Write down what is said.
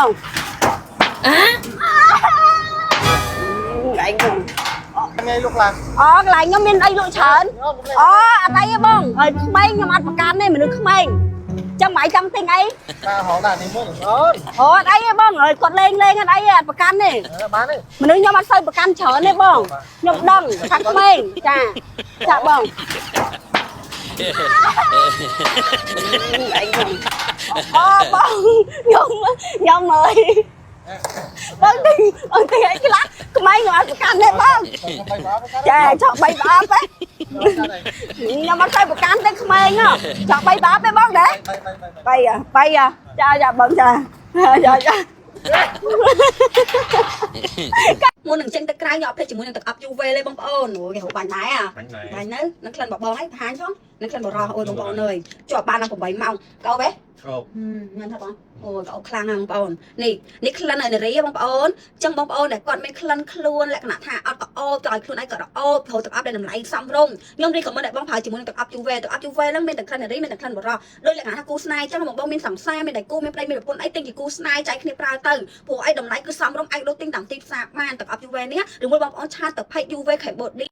ឯងខ្ញុំ ថ្ងៃលុកឡើង អូកន្លែងខ្ញុំមានអីលក់ច្រើនអូអត់អីទេបងហើយក្មេងខ្ញុំអត់ប្រកាន់ទេមនុស្សក្មេងចឹងមិនចង់ទិញអី បាទហៅដាក់នេះមួយអូន អូអត់អីទេបងហើយគាត់លេងលេងអត់អីទេអត់ប្រកាន់ទេ បានទេ មនុស្សខ្ញុំអត់សូវប្រកាន់ច្រើនទេបងខ្ញុំដឹងថាក្មេងចាចាបងឯងខ្ញុំអូបងខ្ញុំខ្ញុំអើយបងទិញបងទិញអីខ្លះក្មេងខ្ញុំអត់ប្រកាន់ទេបង បីប្រអប់ ចាចក់បីប្រអប់ហ៎ខ្ញុំអត់សូវប្រកាន់ទេក្មេងហ៎ចក់បីប្រអប់ទេបងដែរ បីបីបី បីអាបីអាចាចាបងចាចាចាមុននឹងចេញទៅក្រៅខ្ញុំអត់ភ្លេចជាមួយនឹងទឹកអប់ UV ទេបងប្អូនអូគេហូបបាញ់ដែរអា បាញ់ដែរ បាញ់នៅនឹងក្លិនបបងហើយបង្ហាញផងនឹងក្លិនបរោះអូយបងប្អូនអើយជាប់បានដល់8ម៉ោងកោបហ៎ អូ មែនថាបងអូយកោបខ្លាំងណាស់បងប្អូននេះនេះក្លិនឲ្យនារីបងប្អូនចឹងបងប្អូនដែលគាត់មានក្លិនខ្លួនលក្ខណៈថាអត់កោបទៅឲ្យខ្លួនឯងក៏រអូបត្រូវទឹកអប់ដែលតម្លៃសមរម្យខ្ញុំរីកមិនឲ្យបងប្រើជាមួយនឹងទឹកអប់ UV ទឹកអប់ UV ហ្នឹងមានទាំងក្លិននារីមានទាំងក្លិនបរោះដោយលក្ខណៈថាគូស្នេហ៍ចឹងបងបងមានសង្សារមានតែគូមានប្តីមានប្រពន្ធអីទិញជាគូស្នេហ៍ចែកគ្នាប្រើទៅព្រោះអីតម្លៃគឺសមរម្យអាចលក់ទិញតាមទីផ្សារបានទឹកអប់ UV នេះឬមួយបងប្អូនឆាតទៅ page UV Cambodia។